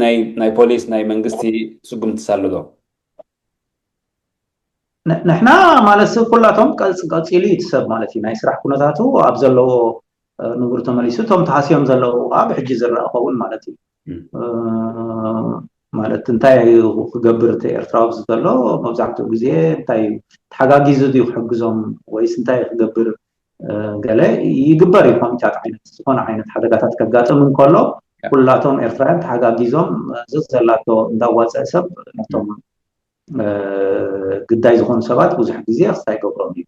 ናይ ፖሊስ ናይ መንግስቲ ስጉምቲ ኣሎ ዶ? ንሕና ማለት ሰብ ኩላቶም ቀፂሉ እቲ ሰብ ማለት እዩ ናይ ስራሕ ኩነታቱ ኣብ ዘለዎ ንቡር ተመሊሱ እቶም ተሃስዮም ዘለዉ ከዓ ብሕጂ ዝረአ ኸውን ማለት እዩ። ማለት እንታይ ክገብር እቲ ኤርትራዊ ኣብዚ ዘሎ መብዛሕትኡ ግዜ እንታይ ተሓጋጊዙ ድዩ ክሕግዞም ወይስ እንታይ ክገብር ገለ ይግበር እዩ። ኮሚታት ዓይነት ዝኾነ ዓይነት ሓደጋታት ከጋጥም እንከሎ ኩላቶም ኤርትራውያን ተሓጋጊዞም ዘዘላቶ እንዳዋፀእ ሰብ ነቶም ግዳይ ዝኾኑ ሰባት ብዙሕ ግዜ ክስታይ ገብሮም እዩ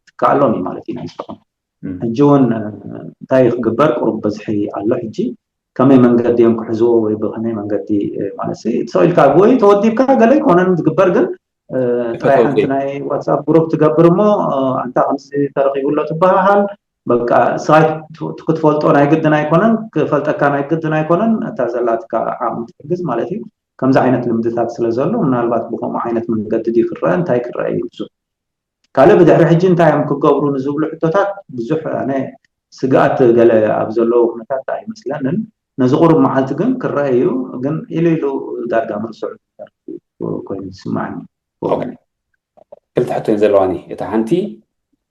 ትከኣሎም እዩ ማለት እዩ ናይ ስርሖም። ሕጂ እውን እንታይ ክግበር ቁሩብ በዝሒ ኣሎ። ሕጂ ከመይ መንገዲ እዮም ክሕዝዎ ወይ ብከመይ መንገዲ ማለት ተሰቂልካ ወይ ተወዲብካ ገለ ይኮነን ዝግበር ግን ጥራይ ሓንቲ ናይ ዋትሳፕ ግሩፕ ትገብር እሞ ኣንታ ከምዚ ተረኪቡ ኣሎ ትበሃሃል። በቃ ስኻይ ክትፈልጦ ናይ ግድን ኣይኮነን ክፈልጠካ ናይ ግድን ኣይኮነን እታ ዘላትካ ዓቕሚ ትሕግዝ ማለት እዩ። ከምዚ ዓይነት ልምድታት ስለ ዘሎ ምናልባት ብከምኡ ዓይነት መንገዲ ድዩ ክረአ እንታይ ክረአ እዩ ብዙ ካልእ ብድሕሪ ሕጂ እንታይ እዮም ክገብሩ ንዝብሉ ሕቶታት ብዙሕ ኣነ ስግኣት ገለ ኣብ ዘለዎ ኩነታት ኣይመስለንን። ነዚ ቁሩብ መዓልቲ ግን ክረአ እዩ ግን ኢሉ ኢሉ ዳርጋ ምርሱዕ ኮይኑ ዝስማዕኒ። ክልተ ሕቶ እየን ዘለዋኒ። እታ ሓንቲ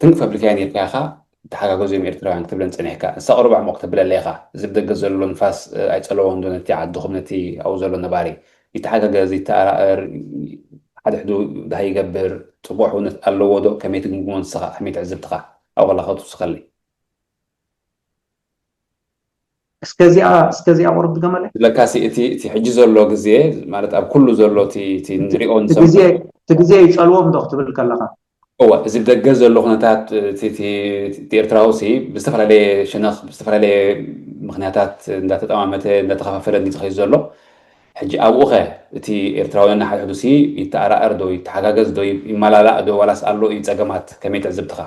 ትንክፍ ኣፍሪካውያን ኢልካ ኢኻ ተሓጋገዙ እዮም ኤርትራውያን ክትብለን ጸኒሕካ። ንሳ ቁሩብ ኣዕሙቕ ክተብለለይ ኢኻ። እዚ ብደገ ዘሎ ንፋስ ኣይጸለዎን ዶ ነቲ ዓድኹም ነቲ ኣብኡ ዘሎ ነባሪ? ይተሓጋገዝ፣ ይተኣራእር፣ ሓደ ሕዱ ድሃይ ይገብር፣ ጽቡቕ ሕውነት ኣለዎ ዶ? ከመይ ትግምግሞ ንስኻ? ከመይ ትዕዝብትኻ? ኣብኡ ከለኻ ክትውስኸለይ። እስከዚኣ እስከዚኣ ቁርብ ድገመለ ለካሲ እቲ እቲ ሕጂ ዘሎ ግዜ ማለት ኣብ ኩሉ ዘሎ እቲ እቲ ንሪኦ እቲ ግዜ ይፀልዎም ዶ ክትብል ከለካ? እወ፣ እዚ ብደገ ዘሎ ኩነታት እቲ ኤርትራዊ ሲ ብዝተፈላለየ ሸነኽ ብዝተፈላለየ ምክንያታት እንዳተጠማመተ እንዳተኸፋፈለ እንዲ ዝኸይድ ዘሎ ሕጂ ኣብኡ ኸ እቲ ኤርትራውያን ንሓድሕዱ ሲ ይተኣራኣር ዶ ይተሓጋገዝ ዶ ይመላላእ ዶ ዋላስ ኣሎ እዩ ፀገማት ከመይ ትዕዝብትኻ?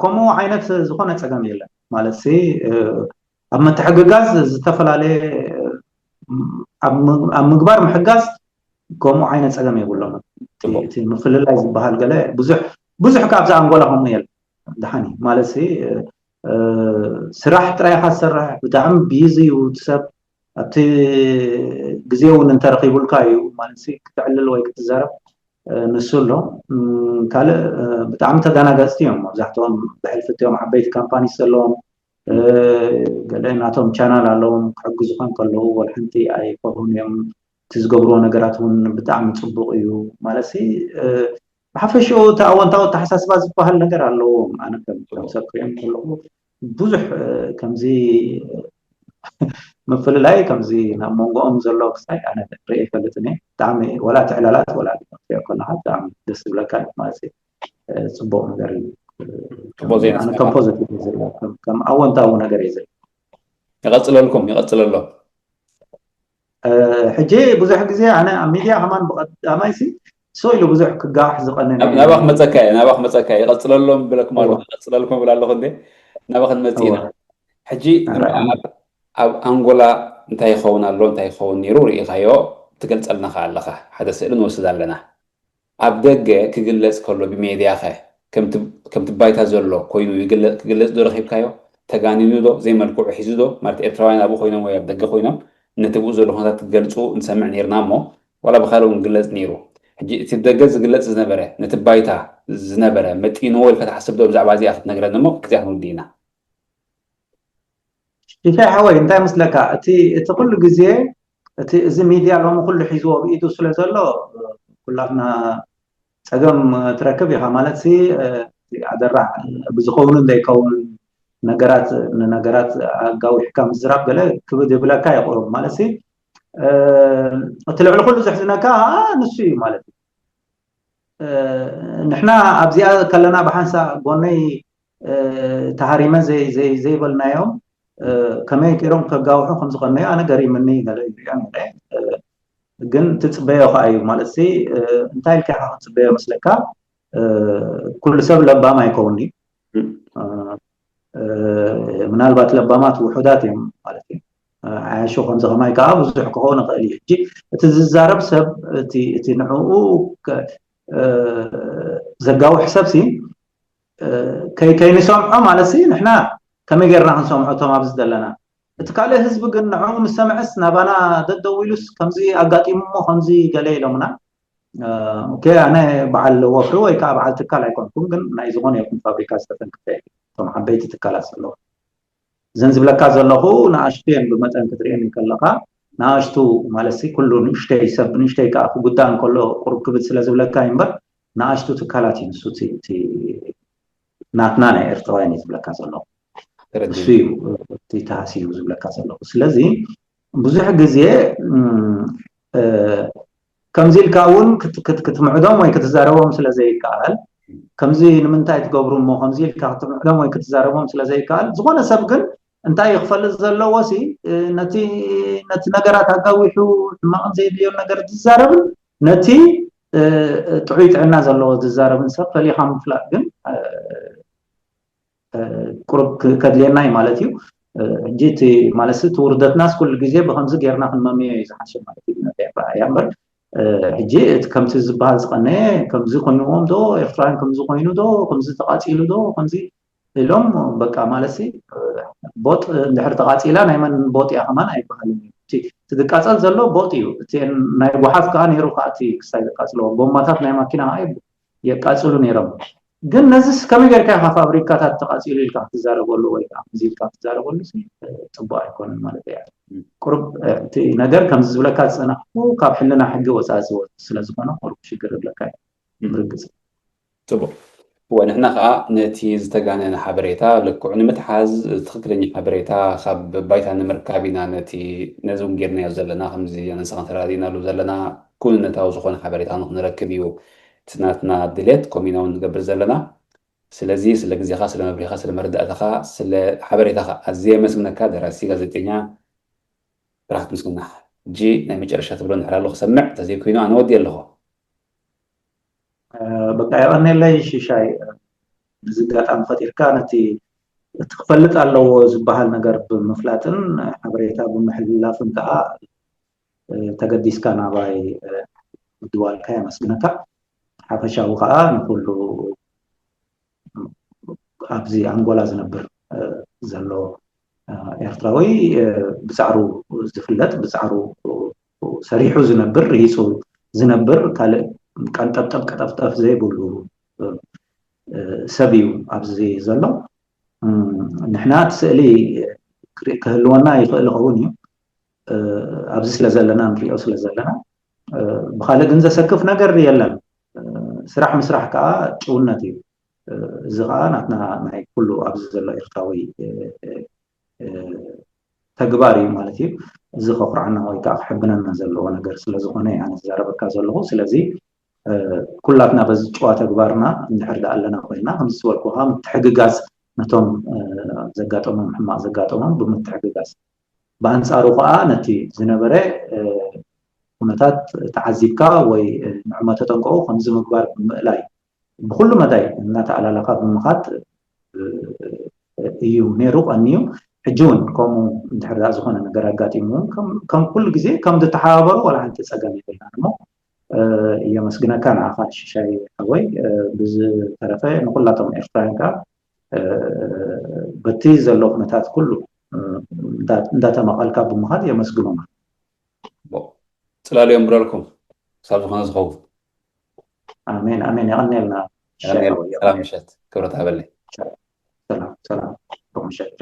ከምኡ ዓይነት ዝኾነ ፀገም የለን ማለት ሲ ኣብ ምትሕግጋዝ ዝተፈላለየ ኣብ ምግባር ምሕጋዝ ከምኡ ዓይነት ፀገም የብሎም። እቲ ምፍልላይ ዝበሃል ገለ ብዙሕ ብዙሕ ካብዚ ኣንጎላ ከምኡ የለን። ደሓን እዩ ማለት ሲ ስራሕ ጥራይ ኢኻ ትሰርሕ ብጣዕሚ ቢዚ እዩ እቲ ሰብ ኣብቲ ግዜ እውን እንተረኺቡልካ እዩ ማለት ሲ ክተዕልል ወይ ክትዛረብ ንሱ ኣሎ። ካልእ ብጣዕሚ ተዳናገፅቲ እዮም መብዛሕትኦም ብሕልፍቲ እዮም ዓበይቲ ካምፓኒስ ዘለዎም ገለ ናቶም ቻናል ኣለዎም ክሕግዙኻ እንከለዉ ወላ ሓንቲ ኣይፈርሁን እዮም። እቲ ዝገብርዎ ነገራት እውን ብጣዕሚ ፅቡቅ እዩ ማለት ብሓፈሽኡ እቲ ኣወንታዊ ኣተሓሳስባ ዝበሃል ነገር ኣለዎም። ኣነ ከም ሰብ ክሪኦም ከለኹ ብዙሕ ከምዚ ምፍልላይ ከምዚ ናብ መንጎኦም ዘሎ ክሳይ ኣነ ርኢ ይፈልጥን እየ። ብጣዕሚ ወላ እቲ ዕላላት ወላ ክትሪኦ ከለካ ብጣዕሚ ደስ ዝብለካ እዩ ማለት እዩ። ፅቡቅ ነገር እዩ። ፅቡቅ ዜና ኣነ ከም ፖዘቲቭ ዝሪኦ ከም ኣወንታዊ ነገር እዩ ዝርኢ። ይቐፅለልኩም ይቐፅለሎም። ሕጂ ብዙሕ ግዜ ኣነ ኣብ ሚድያ ከማን ብቀዳማይ ሲ ሰው ኢሉ ብዙሕ ክጋሕ ዝቀነ ናባ ክመፀካ እየ ናባ ክመፀካ እየ ይቐፅለሎም ብለኩም ኣለኹ ይቐፅለልኩም ብል ኣለኹ እንዴ ናባ ክንመፅእ ኢና። ሕጂ ኣብ ኣንጎላ እንታይ ይኸውን ኣሎ እንታይ ይኸውን ነይሩ ርኢኻዮ ትገልፀልና ከ ኣለኻ ሓደ ስእሊ ንወስድ ኣለና። ኣብ ደገ ክግለፅ ከሎ ብሜድያ ኸ ከምቲ ባይታ ዘሎ ኮይኑ ክግለፅ ዶ ረኺብካዮ? ተጋኒኑ ዶ ዘይመልክዑ ሒዙ ዶ ማለት ኤርትራውያን ኣብኡ ኮይኖም ወይ ኣብ ደገ ኮይኖም ነቲ ብኡ ዘሎ ኩነታት ክገልፁ ንሰምዕ ነይርና እሞ ዋላ ብካልእ እውን ክግለፅ ነይሩ። ሕጂ እቲ ብደገ ዝግለፅ ዝነበረ ነቲ ባይታ ዝነበረ መጢንዎ ኢልካ ትሓስብ ዶ ብዛዕባ እዚኣ ክትነግረኒ እሞ ግዜኣ ክንውድእ ኢና። ሽሻይ ሓወይ እንታይ መስለካ እቲ እቲ ኩሉ ግዜ እቲ እዚ ሚድያ ሎሚ ኩሉ ሒዝዎ ብኢዱ ስለ ዘሎ ኩላትና ጸገም ትረክብ ኢኻ ማለት ሲ ኣደራ ብዝኸውን ዘይከውን ነገራት ንነገራት ኣጋዊሕካ ምዝራብ ገለ ክብድ ይብለካ ይቕሩብ ማለት ሲ እቲ ልዕሊ ኩሉ ዘሕዝነካ ንሱ እዩ ማለት እዩ። ንሕና ኣብዚኣ ከለና ብሓንሳ ጎነይ ተሃሪመ ዘይበልናዮም ከመይ ገይሮም ከጋውሑ ከምዝቐነዩ ኣነ ገሪምኒ ገለ ይሪኦ ነረ። ግን ትፅበዮ ከዓ እዩ ማለት ሲ እንታይ ኢልካ ክትፅበዮ መስለካ? ኩሉ ሰብ ለባም ኣይከውን እዩ። ምናልባት ለባማት ውሑዳት እዮም ማለት እዩ። ዓያሹ ከምዚ ከማይ ከዓ ብዙሕ ክኸውን ይኽእል እዩ። ሕጂ እቲ ዝዛረብ ሰብ እቲ ንዕኡ ዘጋውሕ ሰብ ሲ ከይንሰምዖ ማለት ሲ ንሕና ከመይ ጌርና ክንሰምዖ እቶም ኣብዚ ዘለና? እቲ ካልእ ህዝቢ ግን ንዕኡ ምስ ሰምዐስ ናባና ደደው ኢሉስ ከምዚ ኣጋጢሙ እሞ ከምዚ ገለ ኢሎምና። ኦኬ ኣነ በዓል ወፍሪ ወይ ከዓ በዓል ትካል ኣይኮንኩም፣ ግን ናይ ዝኾነ ይኹን ፋብሪካ ዝተተንክፈ እቶም ዓበይቲ ትካላት ዘለዉ እዘን ዝብለካ ዘለኹ ንኣሽቱ እየን ብመጠን ክትርእየን ከለኻ ንኣሽቱ ማለት ኩሉ ንእሽተይ ሰብ ንእሽተይ ከዓ ክጉዳእ እንከሎ ቁሩብ ክብድ ስለ ዝብለካ እዩ እምበር ንኣሽቱ ትካላት እዩ ንሱ ናትና ናይ ኤርትራውያን እዩ ዝብለካ ዘለኹ። እሱ እዩ እቲ ተሃስዩ ዝብለካ ዘለኹ። ስለዚ ብዙሕ ግዜ ከምዚ ኢልካ እውን ክትምዕዶም ወይ ክትዛረቦም ስለ ዘይከኣል ከምዚ ንምንታይ ትገብሩ እሞ ከምዚ ኢልካ ክትምዕዶም ወይ ክትዛረቦም ስለ ዘይከኣል ዝኾነ ሰብ ግን እንታይ ክፈልጥ ዘለዎ ሲ ነቲ ነገራት ኣጋዊሑ ሕማቕን ዘይድልዮን ነገር ዝዛረብን ነቲ ጥዑይ ጥዕና ዘለዎ ዝዛረብን ሰብ ፈሊኻ ምፍላጥ ግን ቁሩብ ከድልየና እዩ ማለት እዩ። ሕጂ እቲ ማለት እቲ ውርደትናስ ኩሉ ግዜ ብከምዚ ጌርና ክንመምዮ እዩ ዝሓሸ ማለት እዩ። ነቲ ኣረኣእያ እምበር ሕጂ እቲ ከምቲ ዝበሃል ዝቐነየ ከምዚ ኮይንዎም ዶ ኤርትራውያን ከምዚ ኮይኑ ዶ ከምዚ ተቃፂሉ ዶ ከምዚ ኢሎም በቃ ማለት ቦጥ እንድሕር ተቃፂላ ናይ መን ቦጥ እያ ከማን ኣይበሃልን እዩ። እቲ ዝቃፀል ዘሎ ቦጥ እዩ። እቲ ናይ ጓሓፍ ከዓ ነይሩ ከዓ እቲ ክሳይ ዘቃፅለዎ ጎማታት ናይ ማኪና ከዓ የቃፅሉ ነይሮም። ግን ነዚስ ከመይ ጌርካ ኢኻ ፋብሪካታት ተቃፂሉ ኢልካ ክትዛረበሉ ወይ ከዓ ከምዚ ኢልካ ክትዛረበሉ ጽቡቅ ኣይኮነን ማለት እያ። ቁሩብ እቲ ነገር ከምዚ ዝብለካ ዝፀናሕኩ ካብ ሕልና ሕጊ ወፃኢ ዝወ ስለዝኮነ ቁሩብ ሽግር ይብለካ እዩ። ብርግፅ ጽቡቅ። እወ ንሕና ከዓ ነቲ ዝተጋነነ ሓበሬታ ልክዑ ንምትሓዝ ትኽክለኛ ሓበሬታ ካብ ባይታ ንምርካብ ኢና ነቲ ነዚ እውን ጌርናዮ ዘለና ከምዚ ኣነሳ ተራዲእናሉ ዘለና ኩንነታዊ ዝኾነ ሓበሬታ ንክንረክብ እዩ እቲ ናትና ድሌት ከምኡ ኢና እውን ንገብር ዘለና። ስለዚ ስለ ግዜኻ ስለ መብሪኻ ስለ መረዳእታኻ ስለ ሓበሬታኻ ኣዝየ የመስግነካ ደራሲ ጋዜጠኛ ብርሃት ምስግና። ሕጂ ናይ መጨረሻ ትብሎ እንድሕር ኣሎ ክሰምዕ እንተዘይኮይኑ ኣነ ወዲእ ኣለኹ። በቃ የቐኔለይ ሽሻይ ነዚ ኣጋጣሚ ፈጢርካ ነቲ እቲ ክፈልጥ ኣለዎ ዝበሃል ነገር ብምፍላጥን ሓበሬታ ብምሕልላፍን ከዓ ተገዲስካ ናባይ ምድዋልካ የመስግነካ። ሓፈሻዊ ከዓ ንኩሉ ኣብዚ ኣንጎላ ዝነብር ዘሎ ኤርትራዊ ብፃዕሩ ዝፍለጥ ብፃዕሩ ሰሪሑ ዝነብር ርሂፁ ዝነብር ካልእ ቀንጠብጠብ ቀጠፍጠፍ ዘይብሉ ሰብ እዩ ኣብዚ ዘሎ። ንሕና እቲ ስእሊ ክህልወና ይኽእል ይኸውን እዩ ኣብዚ ስለ ዘለና ንሪኦ ስለ ዘለና ብካልእ ግን ዘሰክፍ ነገር የለን። ስራሕ ምስራሕ ከዓ ጭውነት እዩ። እዚ ከዓ ናትና ናይ ኩሉ ኣብዚ ዘሎ ኤርትራዊ ተግባር እዩ ማለት እዩ። እዚ ከኩርዓና ወይ ከዓ ክሕብነና ዘለዎ ነገር ስለዝኮነ እየ ኣነ ዝዛረበካ ዘለኹ። ስለዚ ኩላትና በዚ ጭዋ ተግባርና እንድሕር ደኣ ኣለና ኮይና ከምዚ ዝበልኩካ ምትሕግጋዝ ነቶም ዘጋጠሞም ሕማቕ ዘጋጠሞም ብምትሕግጋዝ ብኣንፃሩ ከዓ ነቲ ዝነበረ ኩነታት ተዓዚብካ ወይ ንዕመ ተጠንቀቑ ከምዚ ምግባር ብምእላይ ብኩሉ መዳይ እናተኣላላካ ብምኻድ እዩ ነይሩ ቀንዩ። ሕጂ እውን ከምኡ እንድሕር ደኣ ዝኾነ ነገር ኣጋጢሙ እውን ከም ኩሉ ግዜ ከም ዝተሓባበሩ ዋላ ሓንቲ ፀገም የብልናን እሞ የመስግነካ ንዓኻ ሽሻይ ሓወይ። ብዝተረፈ ንኩላቶም ኤርትራውያን ከዓ በቲ ዘሎ ኩነታት ኩሉ እንዳተማቐልካ ብምኻድ የመስግኖም። ፅላል እዮም ብረልኩም ክሳብ ዝኾነ ዝኸውን። ኣሜን ኣሜን። የቐንየልና። ሰላም ምሸት ክብረት ሃበለይ። ሰላም ሰላም። ምሸት።